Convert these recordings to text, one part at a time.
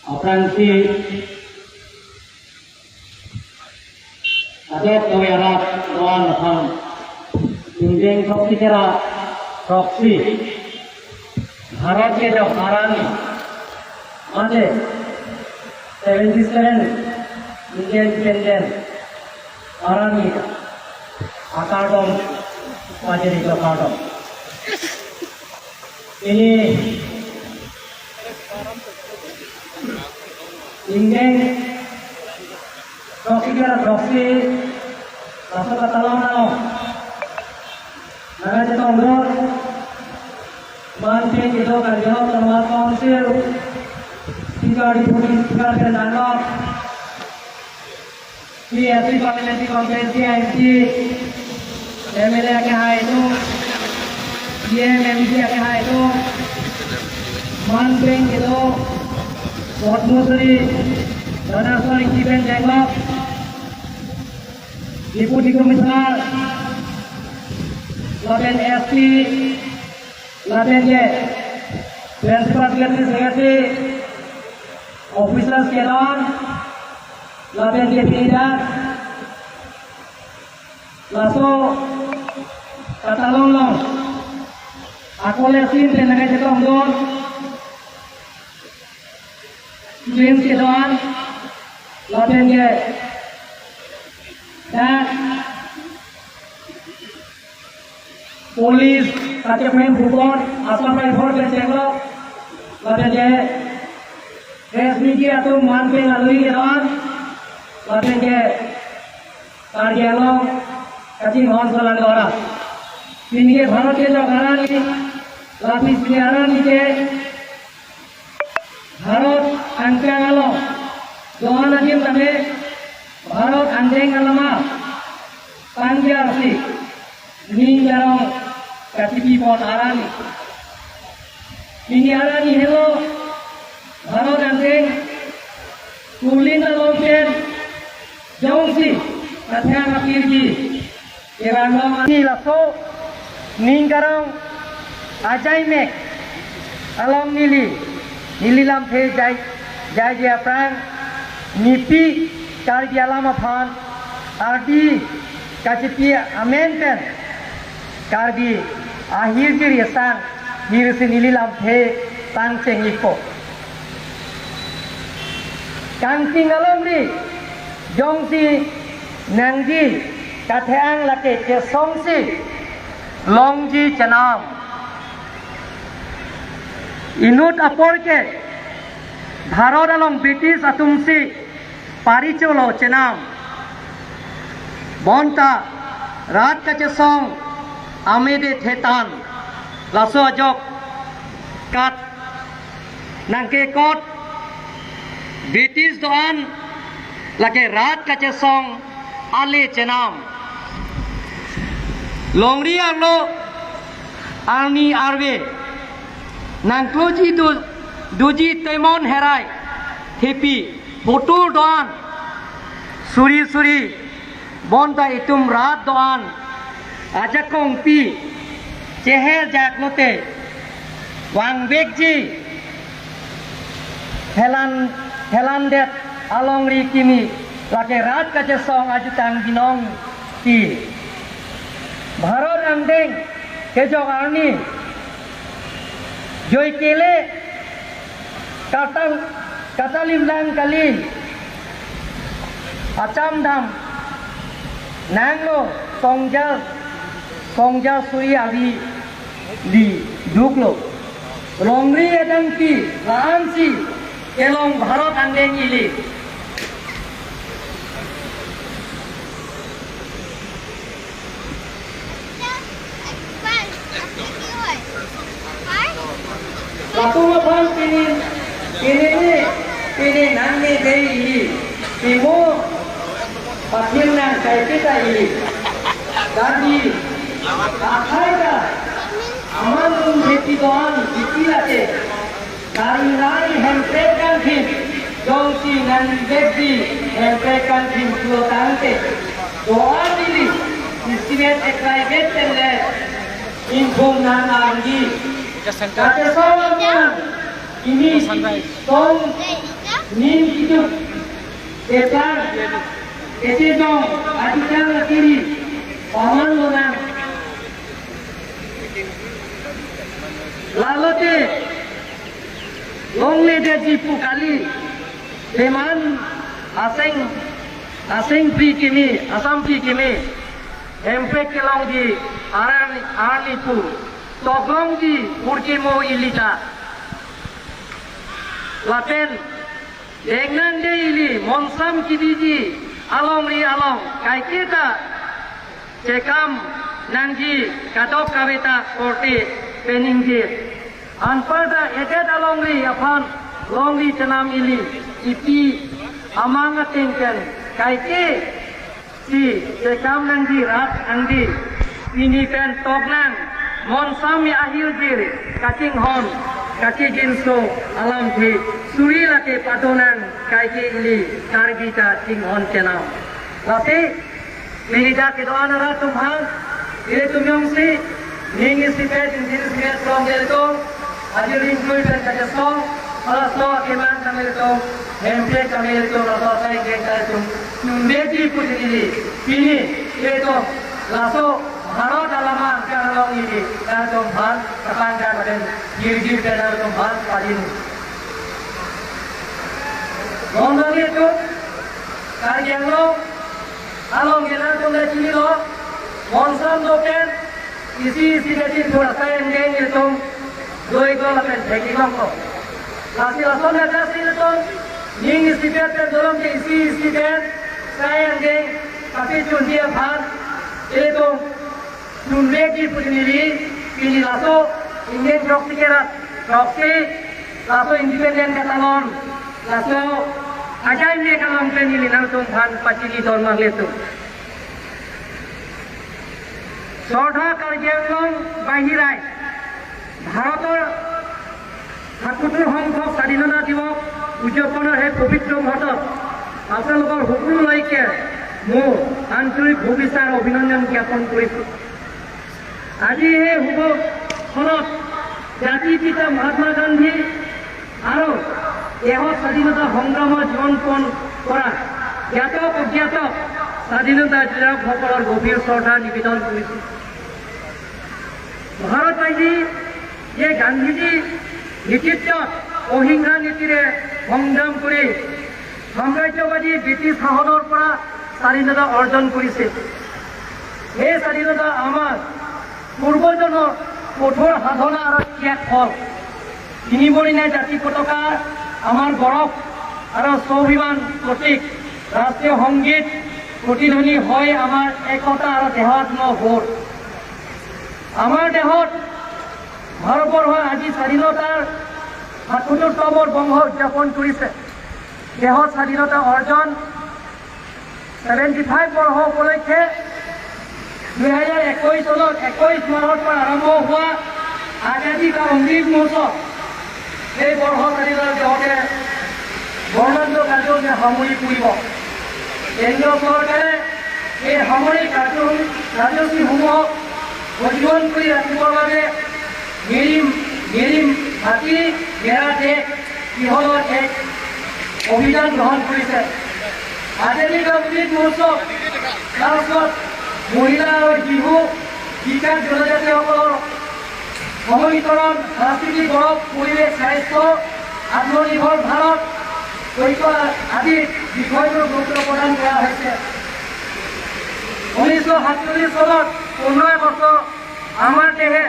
Apransi adok kawiarat doan hang Indian proxy proxy Bharat के जो हारानी माने 77 Indian independence हारानी आकाडम माजे कार्डम ini Indian proxy kera proxy masuk ke talong nalo Maka kita undur Manting itu kerja termasuk council Speaker Deputy Speaker ke Danlok PSC Parliamentary Conference MP MLA ke hai itu PM MP ke hai itu Manting itu Padmashri Dhaneswar Ingtipen Jenglok Deputy Commissioner Laden SP Laden J Principal Secretary Secretary Officers Kedon Laden J Pinida Laso Katalong Akole Sin Tenaga Chetong Don Twins Kedon Laden J Dan Police Kacepen Bukon Asam Rifle ke Cenglok Laden J Press media tu manping lalui Kedon Laden J Kargelong Kacing Hon Solan Gora Ini Bharat के जो घरानी लाठी सियारानी के Bharat angkang doa lagi kami Bharat angkang alama panjar si ni jarong katipi pon arani ini arani hello Bharat angkang kulin alongken jongsi kathang apirgi erang ni laso ningkarong ajai mek along nili nililam the jai jai jia prang nipi karbi alama phan ardi kachipi amen pen karbi ahir jiri sang hirsi nililam the tang cheng ipo kangking along ri jongsi nangji Kathang lake ke songsi longji chanam inut apor ke Bharat along British atumsi paricholo chenam bonta rat ka song amede thetan laso ajok kat nangke kot British doan lake rat ka song ale chenam longri anglo arni arwe nangkloji du duji temon herai thepi potur doan suri suri bonta itum rat doan ajakong pi cheher jaklote wangbekji helan helan det alongri kimi lake rat kache song ajutang binong ki Bharat angdeng kejok arni joi kele katang katalim lang kali acham dam nanglo songja songja suri abi li duklo rongri edang pi laansi kelong Bharat angdeng ili Latung pinin pinin pinin nangni dei ili timo patil nang kai kita ili dandi akhai aman beti doan itilate nari nari hempre kan thin jongsi nang beti hempre kan thin tuo tangte doan ili istimet ekrai betten le inkhum nang angi ini tong nin hidup etang etedong adikang kiri paman lonang lalote longle de jipu kali teman aseng aseng pri kimi asam pri kimi empe kelong di aran arnipu Togong di purkimo ilita lapen dengan de ili monsam kibiji along ri along kaikita cekam nangji katok kaweta korte peningji anparda edet along ri aphan long ri chanam ili ipi amanga tengken kaike si cekam nangji rat angdi ini pen tognang Monsami ahil jir kacing hon kaci jinso alam thi suri lake padonan kaiki ili targita cing hon chenam late nihida ke doan ra tumhan ile tumyong si ningi si pet injil si song gelto ajir include pen kaja song ala so keman kamel to hempe kamel to raso sai ge tum nundeti putili pini ile to laso Bharat alama kalong ini dalam bhan kapangga badan gir-gir dalam bhan padin. Gondang itu karyang lo along gelang tu dah cili lo monsam doken isi isi dah cili tu rasa yang geng itu dua itu lapen bagi long ko. Lasi lason dah cili tu ning isi bet dorong ke isi isi bet saya yang geng tapi cun dia bhan itu Nunleki putinili pini laso Indian proxy kerat proxy laso independent katalon laso ajai me kalong penili nang tum bhan pachili dormang letu Sordha Karbi Anglong বাহিৰাই ভাৰতৰ ৭৭ সংখ্যক স্বাধীনতা দিৱস উদযাপনৰ সেই পবিত্ৰ মুহূৰ্তত আপোনালোকৰ সকলোলৈকে মোৰ আন্তৰিক শুভেচ্ছা আৰু অভিনন্দন জ্ঞাপন কৰিছোঁ। আজি এই শুভক্ষণত জাতিৰ পিতা মহাত্মা গান্ধী আৰু দেশৰ স্বাধীনতা সংগ্ৰামৰ জীৱনপণ কৰা জ্ঞাতক অজ্ঞাতক স্বাধীনতা যোদ্ধাসকলৰ গভীৰ শ্ৰদ্ধা নিবেদন কৰিছোঁ। ভাৰতবাসী এই গান্ধীজী নেতৃত্বত অহিংসা নীতিৰে সংগ্ৰাম কৰি সাম্ৰাজ্যবাদী ব্ৰিটিছ শাসনৰ পৰা স্বাধীনতা অৰ্জন কৰিছিল। স্বাধীনতা আমাৰ পূৰ্বজনৰ কঠোৰ সাধনা আৰু ত্যাগ ফল। তিনিবৰণীয়া জাতি পতাকা আমাৰ গৌৰৱ আৰু স্বাভিমান প্ৰতীক। ৰাষ্ট্ৰীয় সংগীত প্ৰতিধ্বনি হয় আমাৰ একতা আৰু দেহাত্মবোধ। আমাৰ দেশত ভাৰতবৰ্ষই আজি স্বাধীনতাৰ ৭৭তম বৰ্ষ উদযাপন কৰিছে। দেশত স্বাধীনতা অৰ্জন 75 বৰ্ষ উপলক্ষে 2021 চনত 21 মাহৰ পৰা আৰম্ভ হোৱা আজাদী কা অমৃত মহোৎসৱ এই বৰ্ষ স্বাধীনতাৰ দেশতে বৰ্ণাঢ্য কাৰ্যসূচী সামৰি পৰিব। কেন্দ্ৰীয় চৰকাৰে এই সামৰিক কাৰ্যসূচীসমূহক সজীৱন কৰি ৰাখিবৰ বাবে মেৰী মেৰী মাটি মেৰা দেশ কিহলৰ এক অভিযান গ্ৰহণ কৰিছে। আজাদী কা অমৃত মহোৎসৱ, তাৰপিছত মহিলা আৰু শিশু বিকাশ, জনজাতিসকলৰ সবলীকৰণ, সাংস্কৃতিক গৌৰৱ, পৰিৱেশ, স্বাস্থ্য, আত্মনিৰ্ভৰ ভাৰত, ঐক্য আদি বিষয়টোৰ গুৰুত্ব প্ৰদান কৰা হৈছে। 1947 চনত 15 আগষ্ট আমাৰ দেশে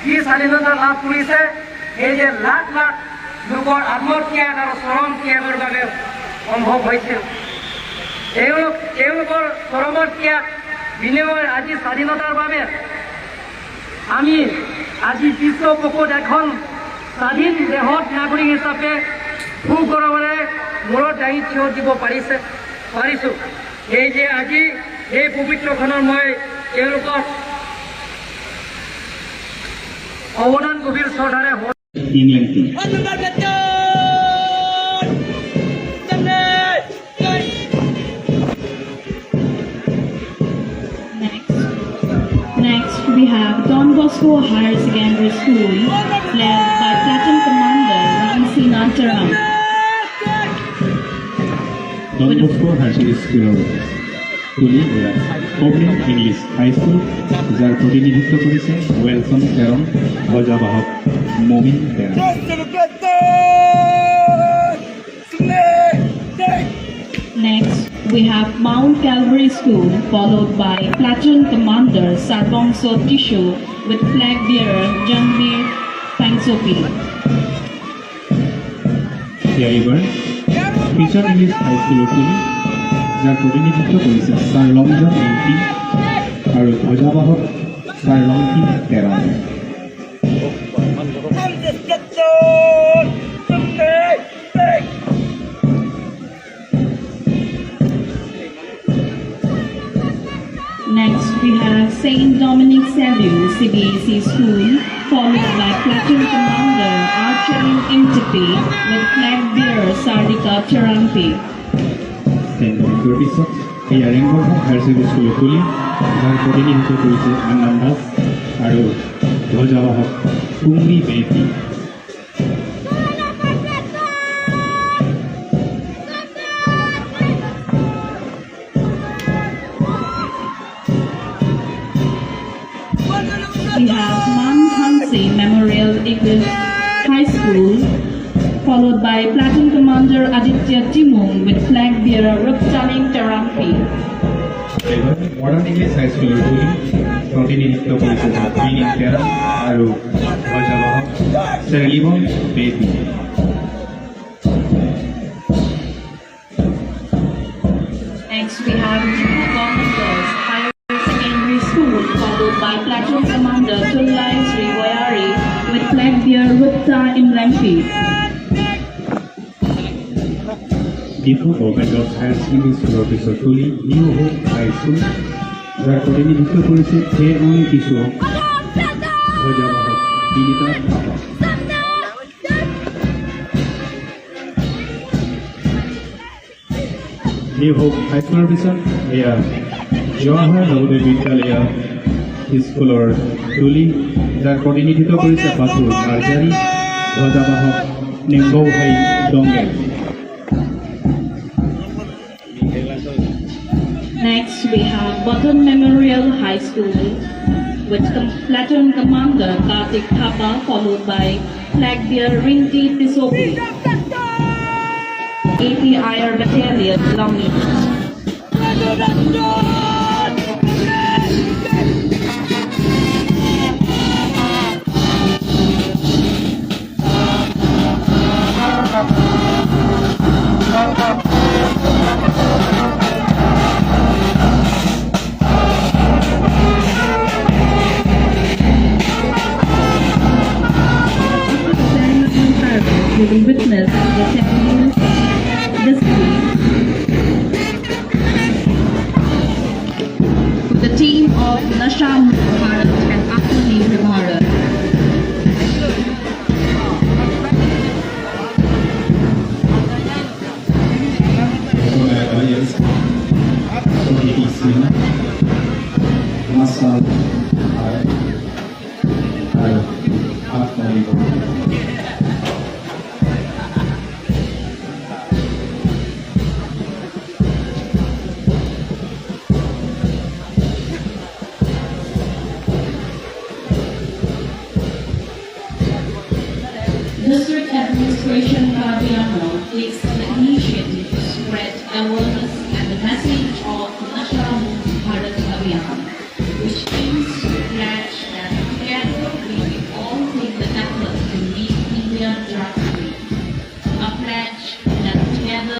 যি স্বাধীনতা লাভ কৰিছে, সেই যে লাখ লাখ লোকৰ আত্মত্যাগ আৰু চৰম ত্যাগৰ বাবে সম্ভৱ হৈছিল। তেওঁলোকৰ চৰম ত্যাগ বিনিময়ত আজি স্বাধীনতাৰ বাবে আমি আজি বিশ্ব বুকুত এখন স্বাধীন দেশত নাগৰিক হিচাপে সুগৌৰৱেৰে মূৰত দাঙি থিয় দিব পাৰিছোঁ। এই যে আজি এই পবিত্ৰখনৰ মই তেওঁলোকক অৱদান গভীৰ শ্ৰদ্ধাৰে England team. One number platoon! Chennai! Next, we have Don Bosco Higher Secondary School, led by Platoon Commander Ramsina Terang. Don Bosco higher secondary স্কুলৰ তুলি গভৰ্ণমেণ্ট ইংলিছ হাইস্কুল, যাৰ প্ৰতিনিধিত্ব কৰিছে ৱেলছন তেৰণ, ধ্বজাবাহক মমিন Teron. Platoon! Chennai! Next, we have Mount Calvary School, followed by Platoon Commander Sarbongso Tishu with flag bearer Janvir Pangsopi. এয়া এইবাৰ খ্ৰীষ্টান English হাইস্কুলৰ তুলি, যাৰ প্ৰতিনিধিত্ব কৰিছে ছাৰ লংজন এম পি আৰু ধ্বজাবাহক sir Longki Teron. Platoon! Chennai! Next, we have Saint Dominic Savio CBC School, followed by Platoon Commander Archery Imtipi with flag bearer Sardika Charampi. Saint ডমিনিকৰ পিছত এয়া ৰেংগৰহাট হায়াৰ ছেকেণ্ডেৰী স্কুলৰ তুলি, যাৰ প্ৰতিনিধিত্ব কৰিছে আন্নাম দাস আৰু ধ্বজাবাহক কুংৰি বেপি। We have Man Hansi Memorial English High School, followed by Platoon Commander Aditya Timung with flag bearer Ruptaling Tarampi. এইবাৰ modern English হাইস্কুলৰ তুলি, প্ৰতিনিধিত্ব কৰিছে মিনিং তেৰণ আৰু ধ্বজাবাহক চেৰলিবন বেপি। Next, we have Diphu Government Girls Higher Secondary School, followed by Platoon Commander Tullai Sri Goyari with flag bearer Rupta Imlampi. Diphu government girls higher secondary স্কুলৰ পিছত তুলি new hope high school, যাৰ প্ৰতিনিধিত্ব কৰিছে থে অং কিশোৰ, ধ্বজাবাহক Binita Thapa. New hope হাইস্কুলৰ পিছত এয়া জৱাহৰ নৱোদয় বিদ্যালয় স্কুলৰ তুলি, যাৰ প্ৰতিনিধিত্ব কৰিছে বাথুৰ Narzary, ধ্বজাবাহক নেম্বৌহাই দংগেল। Next, we have Button Memorial High School with Platoon Commander Kartik Thapa, followed by flag bearer Rinti Pisopi. APIR Battalion, Longi. Platoon! We witness the ceremonial display with the team of Nasha Mukt Bharat and Atmanirbhar Bharat. আৰু আত্মনিৰ্ভৰ। District Administration Karbi Anglong takes the initiative to spread awareness